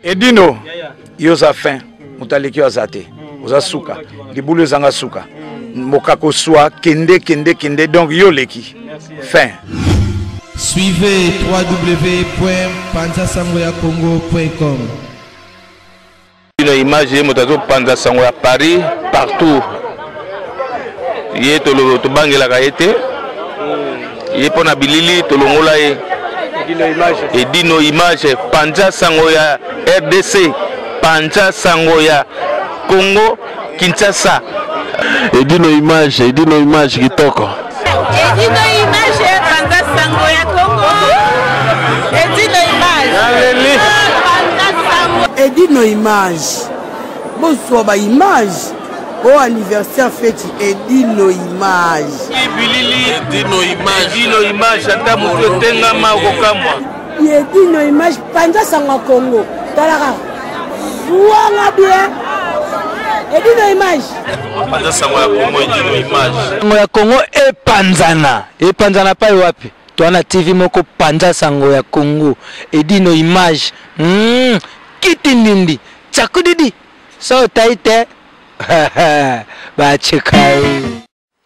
Edino, yo oza fin, moto aleki yo aza te, oza suka, libulu ezanga suka, mokako swa, kende kende kende, donc yo oleki, fin. Suivez www.panzasangoyacongo.com. Bino image ye moto azopanza sango ya Paris partout, ye tobangelaka ye te, ye mpo na bilili tolongola ye. Edino image, panza sango ya RDC, panza sango ya Congo Kinshasa. Edino image, Edino image kitoko. Edino image, panza sango ya Congo. Edino image. Naleli. Panza sango. Edino image. Bozwa ba image. O anniversaire feti Edino image. Bilili Edino image. Edino image ata moto etengama okokamwa. Edino image panza sango ya Congo. Talaka. Zuanga bien. Edino image. Panza sango ya Congo Edino image. Sango ya Congo epanzana. Epanzana pai wapi? Toa na TV moko panza sango ya Congo. Edino image. Kiti ndindi. Tsakudidi. So taite. Bacheka.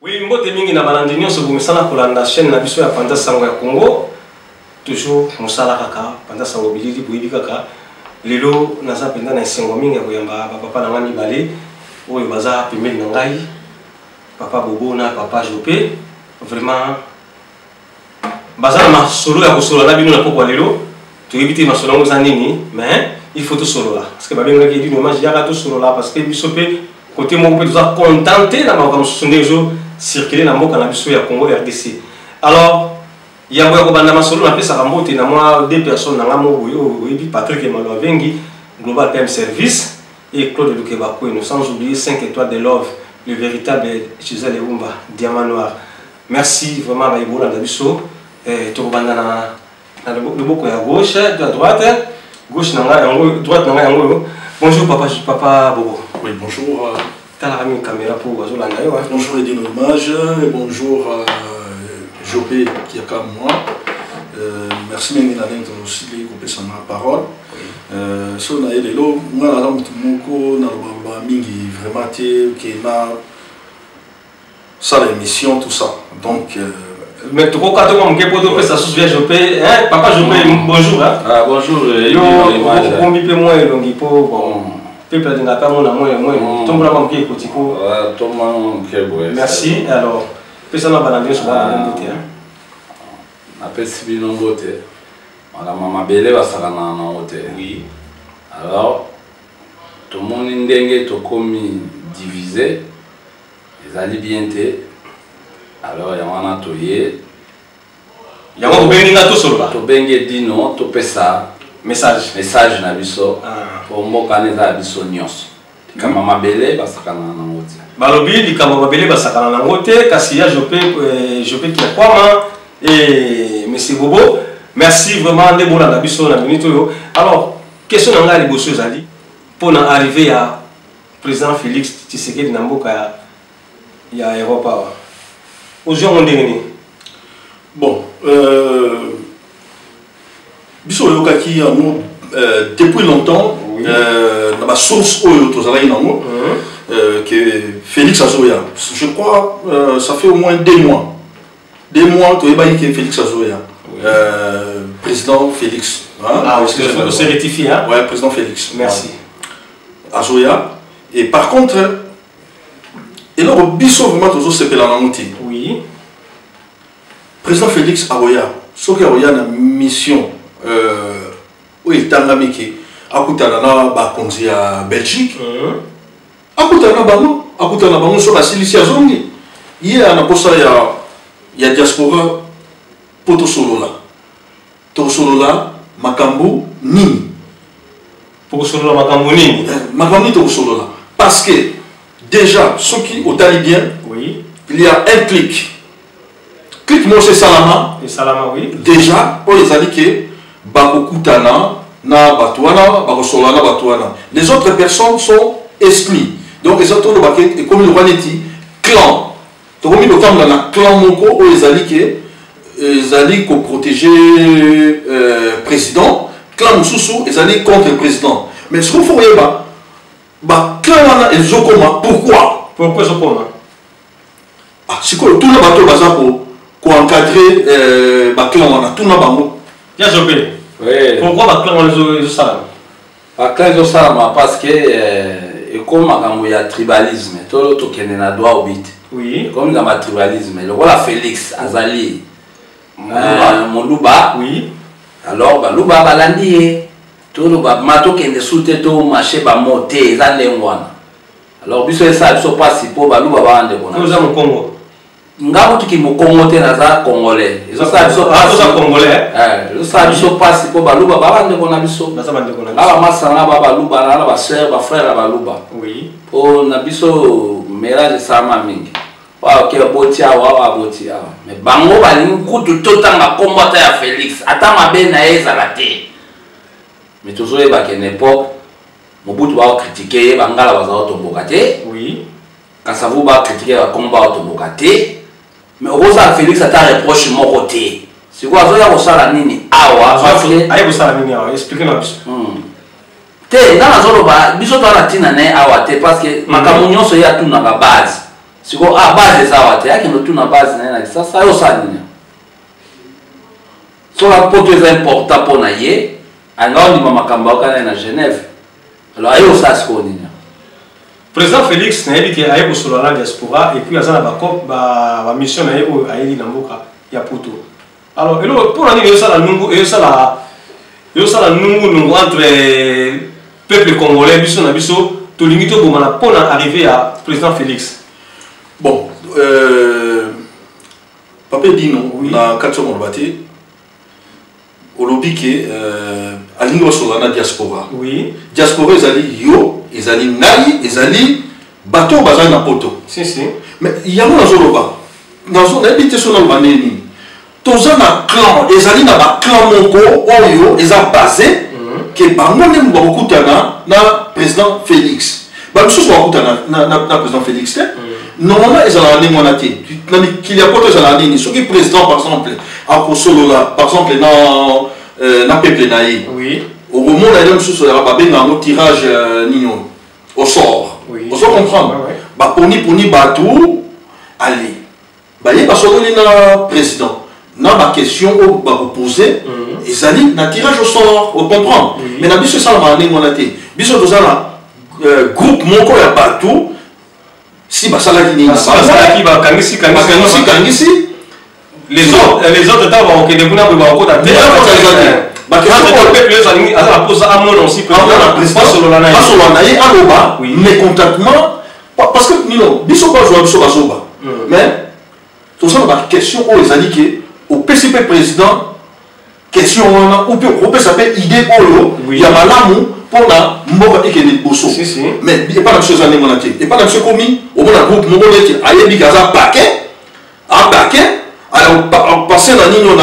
Oui, mbote mingi na balandi nyonso bomesana kolanda chaîne na biso ya Panza Sango ya Congo. Toujours mosala kaka Panza Sango bilili boyebi kaka lelo naza mpenza na esengo mingi ya koyamba bapapa na ngai mibale oyo baza pembeni na ngai, papa Bobo na papa Jope. Vraiment baza na masolo ya kosolola na bino na pokwa lelo. Toyebi te masolo yango eza nini, mais il faut tosolola parce que babengaki Edino Image yaka tosolola parce que biso mpe côté moko mpe toza contente na makambo mosusu ndenge ezo circuler na mboka na biso ya Congo RDC. Alors yambo ya kobanda masolo napesaka mbote na mwa deux personnes na nga moko boye oyo boyebi, Patrick Emmanuel Avengi, Global PM Service, et Claude Lukeba Kweno, sans oublier 5 étoiles de love, le véritable Gisèle Eumba, diamant noir. Merci vraiment ba Ebola na biso. Tokobanda na loboko ya gauche, de droite, gauche na nga yango, droite na nga yango. Bonjour papa, papa Bobo. Oui, bonjour. Talaka mingi caméra pour bazolanda yo, hein. Bonjour Edino Image et bonjour Jopé Kiaka moi. Merci mingi na ndenge tosili kopesa ma parole. So na ye lelo nga naza motu moko nalobaloba mingi vraiment te ke na sala émission tout ça. Donc mais tokokata mwa moke po topesa susu ya Jopé, hein, papa Jopé, bonjour, hein. Ah, bonjour, yo okombi mpe mwa elongi po bon peuple alingaka mona mwa mwa elongi. Tombola mwa moke ekoti po. Tombola mwa moke boye. Merci. Alors pesa na balandi nyonso bana mbote, hein. Napesi bino mbote. Makambo mabele basakana nango te. Oui. Alors tomoni ndenge tokomi divisé, ezali bien te. Alors yango wana toye. Yango tobengi nga tosolola. Tobengi Edino topesa message. Message na biso. Po mboka wana eza ya biso nyonso. Likambo mabele basakana nango te. Balobi likambo mabele basakana nango te, kasi ya Jopé, Jopé Kiakwama et Monsieur Bobo. Merci vraiment nde bolanda biso na minute oyo. Alors question na ngai liboso ezali pona arrivée ya président Félix Tshisekedi na mboka ya Europe awa. Ozwi yango ndenge nini? Bon, biso oyokaki yango depuis longtemps, Oui. Na ba source oyo tozalaki nango, que Félix azoya. Je crois, ça fait au moins 2 mois. 2 mois toyebaki que Félix azoya. Oui. Président Félix. Hein? Ah, oui, on se rectifie, hein? Ouais, président Félix. Merci. Ouais. Azoya. Et par contre, eloko biso vraiment tozosepela nango te. Oui. Président Félix akoya, soki akoya na mission, oyo etangami ke akutana na bakonzi ya Belgique. Akutana na bango, akutana na bango soki asilisi azongi. Ye ana posa ya diaspora po tosolola. Tosolola makambo nini? Po kosolola makambo nini? Makambo nini tokosolola? Parce que déjà soki otali bien, Oui. il y a un clic. Clic moko c'est Salama. Et Salama, oui. Déjà, oyo ezali ke bakokutana na bato wana, bakosolola na bato wana. Les autres personnes sont exclues. Donc eza toloba ke ekomi lokola neti clan. Tokomi kotambola na clan moko oyo ezali ke ezali koprotéger président. Clan mosusu ezali contre président. Mais sikoyo faut koyeba ba clan wana ezokoma pourquoi? Pourquoi ezokoma? Ah, sikoyo tuna bato oyo baza ko koencadre euh, ba clan wana, tuna bango. Ya Jopé. Oui. Pourquoi ba clan wana ezosalama? Ba clan ezosalama parce que euh, ekomi makambo ya tribalisme to tokende na droit au but. Oui. Ekomi makambo ya tribalisme lokola Félix azali moluba, moluba. Oui. Alors baluba balandi ye toloba ma tokende su te to marché bamo te eza ndenge wana. Alors biso esala biso mpasi mpo baluba baa ndeko na oza mokongo. Nga kutu ki mokongo te, naza congolais. Ezosala biso ah, congolais eh, ezosala biso mpasi mpo baluba baa bandeko na biso, ba bamasanga ba baluba na na basœur bafrère ya baluba mpo na biso mélange esalama mingi. Oyo oke aboti awa, oyo aboti awa, mais bango balingi kutu totanga nkombo ata ya Félix, ata mabe na ye ezala te. Mais tozoyeba ke na époque Mobutu baokritike ye, bangala baza kotomboka te. Oui. Kasavu bakritike bakongo baotomboka te. Mais okozala Félix ata reproche moko te. Sikoyo azoya kosala nini awa? Parce que aye kosala nini awa? Explique na biso. Te, nga nazoloba biso toza na ntina na ye awa te, parce que makambo nyonso ye atunaka base. Sikoyo ah, base eza awa te, akende otuna base na ye na Kisasa, aye osala nini? Soki poto eza important mpo na ye, anga ondima makambo ayoka naye na Genève. Alors aye osala sikoyo nini? Président Félix nayebi ke aye kosolola na diaspora et puis aza na bamission na ye oyo ayeli na mboka ya poto. Alors eloko mpona nini eyosala nungu, eyosala nungunungu entre peuple congolais, biso na biso tolingi tobomana mpona arrivée ya président Félix? Bon, Papa Edino, oui. Na kati ya maloba te, olobi ke alingi osolola na diaspora. Oui. Diaspora ezali yo, ezali ngai, ezali bato oyo bazali na poto. Si, si. Mais yango nazoloba, nayebi te so naloba ndenge nini. Toza na clan, ezali na ba clan moko oyo eza basé ke bango nde bakokutana na président Félix. Ba misusu bakokutana na président Félix te. Normalement ezalaka ndenge wana te. Na mikili ya poto ezalaka nini? Soki président par exemple akosolola par exemple na peuple na ye. Oui. Okomona ye mosusu ezalaka babenga yango tirage nini oyo au sort. Oui. Ozo comprendre? Ouais, ouais. Baponi poni bato, allez. Baye basololi na président na ba question oyo bakopose ezali na tirage au sort, o comprendre? Mais na biso esalamaka ndenge wana te. Biso toza na groupe moko ya bato si basalaki nini? Basalaki bakangisi bakangisi kangisi les autres, les autres ntango bakokende kuna boye bakokota te. Peuple nyonso alingi aza na mposa amona aussi président, basolola na ye, basolola na ye, aloba mécontentement, parce que nino biso bazwa biso bazoba, mais toza na baquestion oyo ezali ke opesi mpe président question wana ou mpe okopesa mpe idée oyo ya malamu mpona mboka ekende liboso. Mais epa na biso eza ndenge wana te. Epa na biso ekomi omona groupe moko neti ayebi ke aza paquet apaquet apasse na nino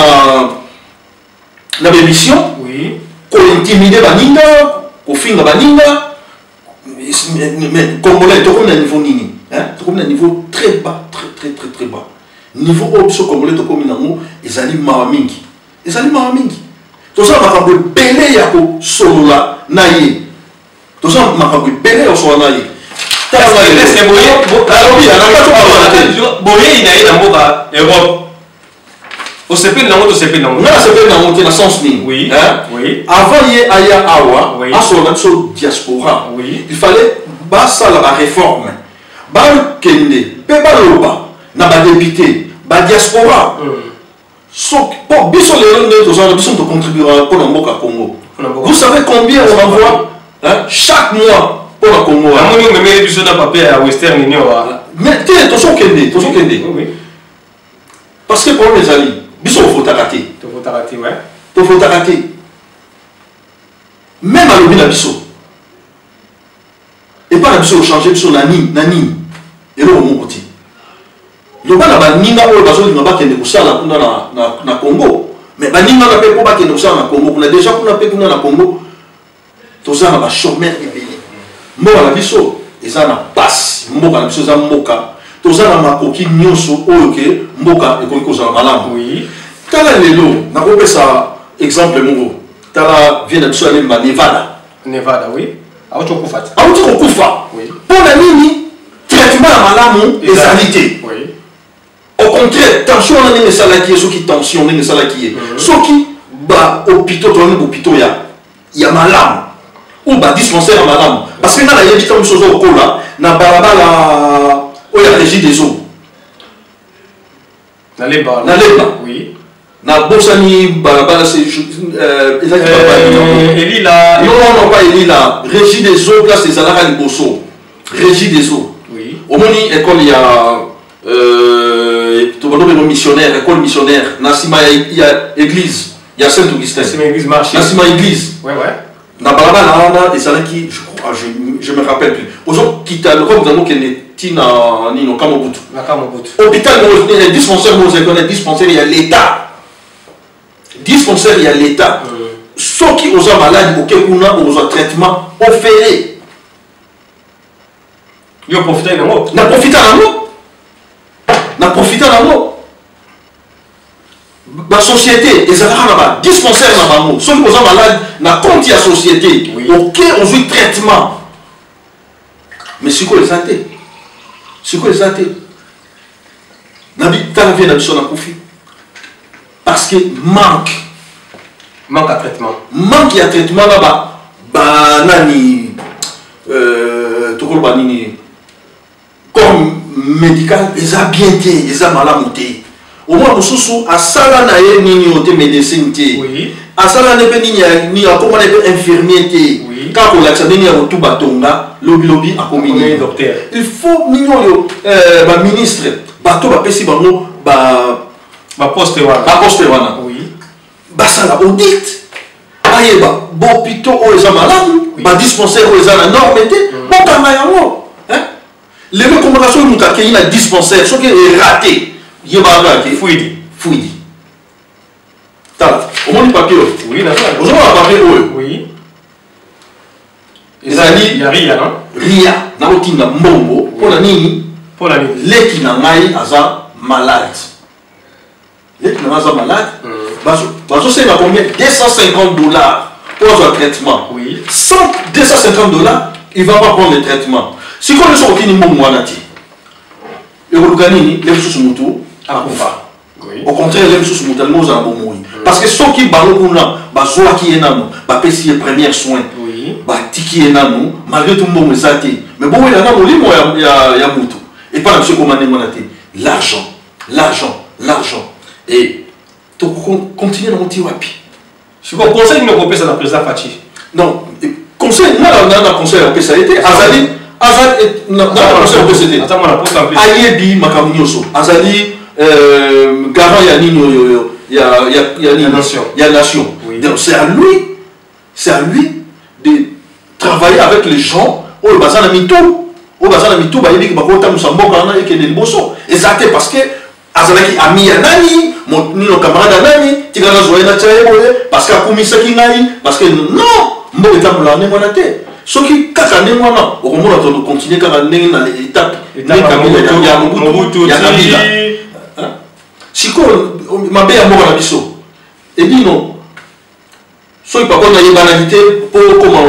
na bémission, kointimide baninga, kofinga baninga. Mais congolais tokomi na niveau nini? Tokomi na niveau très bas, très très très très bas. Niveau oyo biso congolais tokomi nango ezali mawa mingi, ezali mawa mingi. Tozala makambo ebele ya kosolola na ye, tozala makambo ebele ya kosolola na ye. Boyei na ye na mboka Europe, osepeli nango? Tosepeli nango. Nga nasepeli nango te na sens nini? Oui. Oui. Avant ye aya awa asolola biso diaspora, il fallait basala baréforme, bakende mpe baloba na badepute badiaspora. Soki po biso lelo nde toza na biso tocontribuera mpona mboka Congo. Vous savez combien on envoie, hein, chaque mois mpona Congo? Namoni omemeli biso na papier ya Western Union. Mais te, tozokende, tozokende, parce que problème ezali biso ovotaka te. Tovotaka te, ouais. Tovotaka te. Même alobi na biso, epai na biso ochange biso na nini na nini? Eloko moko te. Loba na baninga oyo bazolinga bakende kosala kuna na Congo. Mais baninga na mpe mpo bakende kosala na Congo kuna, déjà kuna mpe kuna na Congo toza na bachômeur ebele. Mboka na biso eza na pasi, mboka na biso eza mboka toza na makoki nyonso oyo ke mboka ekoki kozala malamu. Tala lelo, nakopesa exemple moko. Tala vie na biso ya Lemba, Nevada. Nevada, oui. Auti kokufa te. Auti kokufa. Mpo na nini traitement ya malamu ezali te? Au contraire, tension wana ndenge esalaki ye, soki tension ndenge esalaki ye, soki ba hôpitaux, toyani hôpitaux ya malamu ou ba dispensaire ya malamu, parce que nga nayebi ntango mosusu oza kokola na balabala oyo ya Régie des eaux na Lemba, na Lemba. Nabosani balabala, ezalaki Elila. Non, non, pas Elila, Régie des eaux, place ezalaka liboso Régie des eaux. Omoni école ya tobando missionnaire, école missionnaire na nsima ya église ya Saint Augustin, na nsima église, na balabala wana ezalaki, je crois, je me rappelle plus, ozokita lokola moto okende ntina nino Kamobutu, hôpital, dispensaire moko ezalaki wana, dispensaire ya l'État, dispensaire ya l'État. Soki oza malade, oke kuna, okozwa traitement ofele. Yo profita nango? Na profita nango, na profita nango. Basociété ezalaka na badispensaire na bango. Soki oza malade, na compte ya société, oke, ozwi traitement. Mais sikoyo eza te, sikoyo eza te. Tala vie na biso, nakufi parce que manque Manque ya traitement. Manque ya traitement na banani, tokoloba nini, corps médical eza bien te, eza malamu te. Omona mosusu asala na ye nini oyo te, médecine te, asala ne mpe nini, akoma na ye mpe infirmier te, kaka kolakisa ndenge ya kotuba tonga, lobilobi akomi nini. Il faut nini oyo, baministre, bato bapesi bango baposte wana, baposte wana, basala audit, bayeba bahôpitaux oyo eza malamu, badispensaire oyo eza na norme te, bokanga yango. Lelo ekomaka soki moto akei na dispensaire, soki eraté, yebaka ke fuidi. Fuidi. Tala, omoni papier oyo? Ozomona papier oyo? Ezali ya ria, non? Ria. Nakotinda mbongo mpona nini? Mpona nini? Leki na ngai aza malade, leki na ngai aza malade. Bazosenga combien? 250 $ pour azwa traitement. Sans 250 $, il va pas prendre le traitement. Sikoyo nyonso okini mbongo wana te, ekoluka nini? Le mosusu motu akufa. Au contraire, le mosusu moto alingi ozala bomoi, parce que soki bango kuna bazwaki ye nano, bapesi ye première soin, batiki ye nano malgré tout, mbongo eza te, mais bowela na molimo ya motu. Epai na biso ekoma ndenge wana te. L'argent, l'argent, l'argent, et tokocontinue nango ti wapi? Sikoyo conseil nini okopesa na président Fatshi? Non, conseil nga na conseil akopesa ye te, azali na conseil akopesa te. Ayebi makambo nyonso, azali garant ya nini oyo, ya nini, ya nation. Donc c'est à lui de travailler avec les gens oyo baza na mitu, oyo baza na mitu, bayebi bakotambusa mboka wana ekende liboso. Eza te parce que azalaki ami ya nani, nino camarade ya nani, tika nazwa ye, natia ye boye parce que akumisaki ngai, parce que non. Mboka etambolaka ndenge wana te. Soki kaka ndenge wana, okomona tocontinue kaka ndenge na étape ya Mobutu, ya Kabila. Sikoyo mabe ya mboka na biso ebino, soki papa nayebanaki te mpo okoma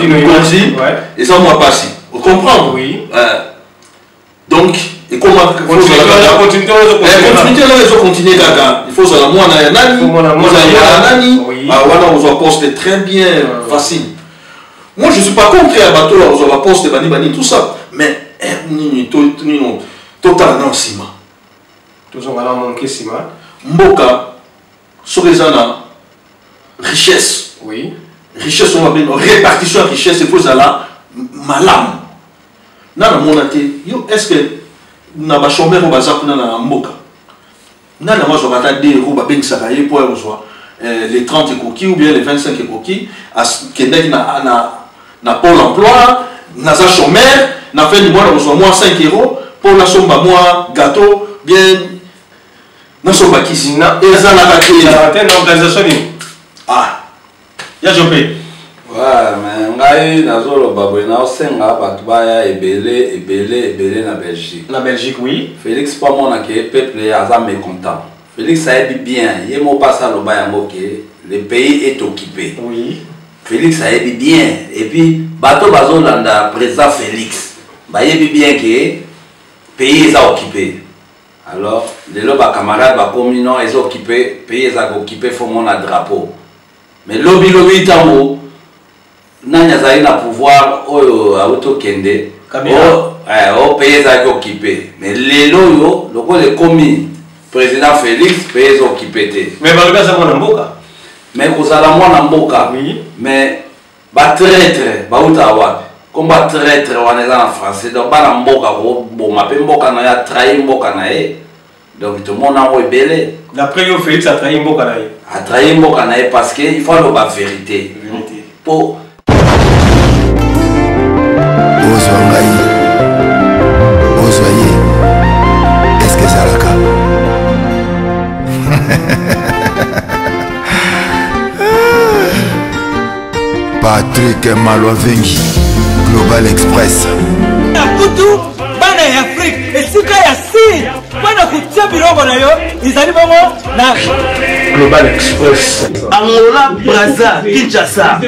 mokonzi, eza mwa pasi, ocomprendre? Donc ekoma continuité wana ezocontinue kaka. Il faut ozala mwana ya nani, ozala mwana ya nani wana, ozwa poste très bien, facile. Moi, je suis pas contre ya bato oyo ozwa baposte, bani bani, tout ça, mais nini, nino totala na nsima. Tozonga na moke nsima. Mboka soki eza na richesse, richesse oyo babenga répartition ya richesse, il faut ezala malamu. Na namona te yo, est ce que na bachômeur oyo baza kuna na mboka, nani yango azwaka ata 2 euro? Babengisaka ye mpo ya kozwa les 30 ekoki ou bien les 25 ekoki, akendaki na Pôle emploi, naza chômeur, na fin du mois nakozwa mwa 5 euro mpo nasomba mwa gâteau, bien nasomba kisi. Ezalaka te. Na organisation nini? Ah. Ya Jope. Ouais, mais ngai nazoloba boye, naosenga bato baya ebele ebele ebele na Belgique. Na Belgique, oui. Félix mpo amona ke peuple aza mécontent. Félix ayebi bien, ye moko mpasi aloba yango ke Le pays est occupé. Oui. Félix ayebi bien et puis bato bazolanda président Félix bayebi bien que pays eza occupé. Alors lelo ba camarades bakomi non eza occupé, pays eza occupé faut mona drapeau. Mais lobi lobi ntango nani azali na pouvoir oyo auti okende o pays ezalaki occupé mais lelo oyo lokola ekomi président Félix pays eza occupé te. Mais balobi aza mwana mboka. Mais kozala mwana mboka mais batraitre bautaka wapi? Comme batraitre wana eza na français, donc bana mboka koboma mpe mboka na ye, atrahi mboka na ye, donc tomona yango ebele. D'après yo, Félix atrahi mboka na ye? Atrahi mboka na ye parce que il faut aloba vérité po ozwa ngai ozwa ye eske ezalaka? Patrick Malwavengi, Global Express. Na kutu bana ya Afrique esika ya sir mpo na kotia biloko na yo ezali bongo na Global Express. Angola, Brazza, Kinshasa.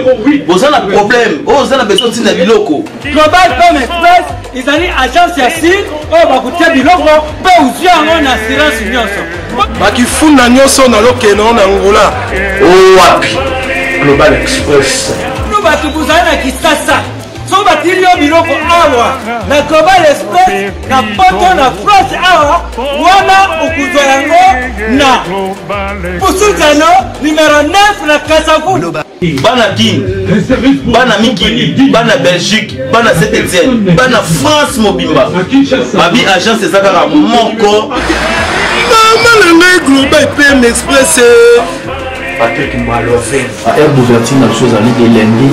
Boza na problème, oyo oza na besoin ntina biloko. Global Pem Express ezali agence ya sir oyo bakotia biloko mpe ozwi yango na assurance nyonso. Bakifunda nyonso na lokeno na Angola. Owapi? Global Express. No bato bozali na Kisasa, soki batili yo biloko awa na Global Express na poto na France awa wana okozwa yango na Pusuzano numero 9 na Kasavu. Bana Kin, bana mikili, bana Belgique, bana Saint Etienne, bana France mobimba, babi agence eza kaka moko. Mama na ngai, Global PM Express. Patrick Maloven. Heure d'ouverture na biso ezali de lundi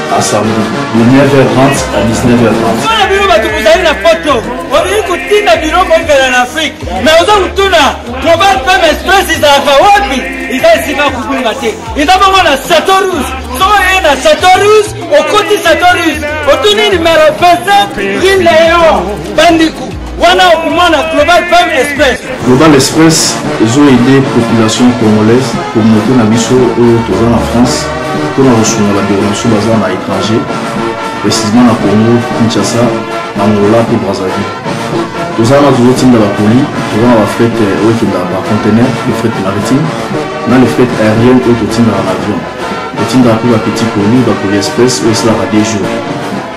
à samedi de 9h30 à 19h30. Mpona bino bato bozali na poto, olingi kotinda biloko ekela na Afrique, mais oza kotuna Global Pem Express ezalaka wapi? Eza esika kobunga te, eza bongo na Chateau Rouge. Soki oye na Chateau Rouge, okoti Chateau Rouge, otuni numero 25 rue Léon Bandiku, wana okomona Global Pem Express. Global Express ezoaide population congolaise, communauté na biso oyo toza na France, mpona kosunga bandeko na biso baza na étranger, précisément na Congo Kinshasa, na Angola mpe Brazzaville. Toza wana tozotinda bakoli, toza na bafret oyo ekendaka par conteneur, le fret maritime na le fret aérien oyo totindaka na avion. Totindaka mpe bapetit colis, bacolis express oyo esalaka 2 jours.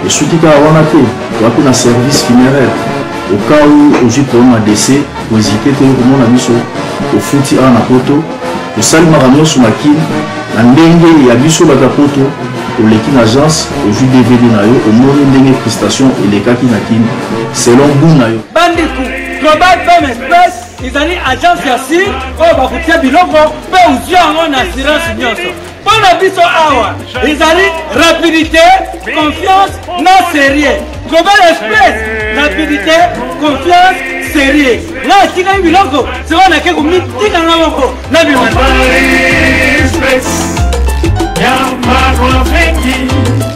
Esuki kaka wana te, toza mpe na service funéraire. Au cas où ozwi problème ya décès, kohésite te komona biso. Ofuti awa na poto, tosali makambo nyonso na Kine na ndenge ya biso bato ya poto. Oleki na agence, ozwi DVD na yo, omoni ndenge prestation elekaki na Kine selon goût na yo. Bandeko, Global Pem Express ezali agence ya sir oyo bakotia biloko mpe ozwi yango na assurance nyonso. Mpo na biso awa ezali rapidité, confiance na sérieux. Global Express, rapidité, confiance, sérieux. Nga atikaki biloko sikoyo nake komitika nga moko na bima. Express, ya Marwa Fengi.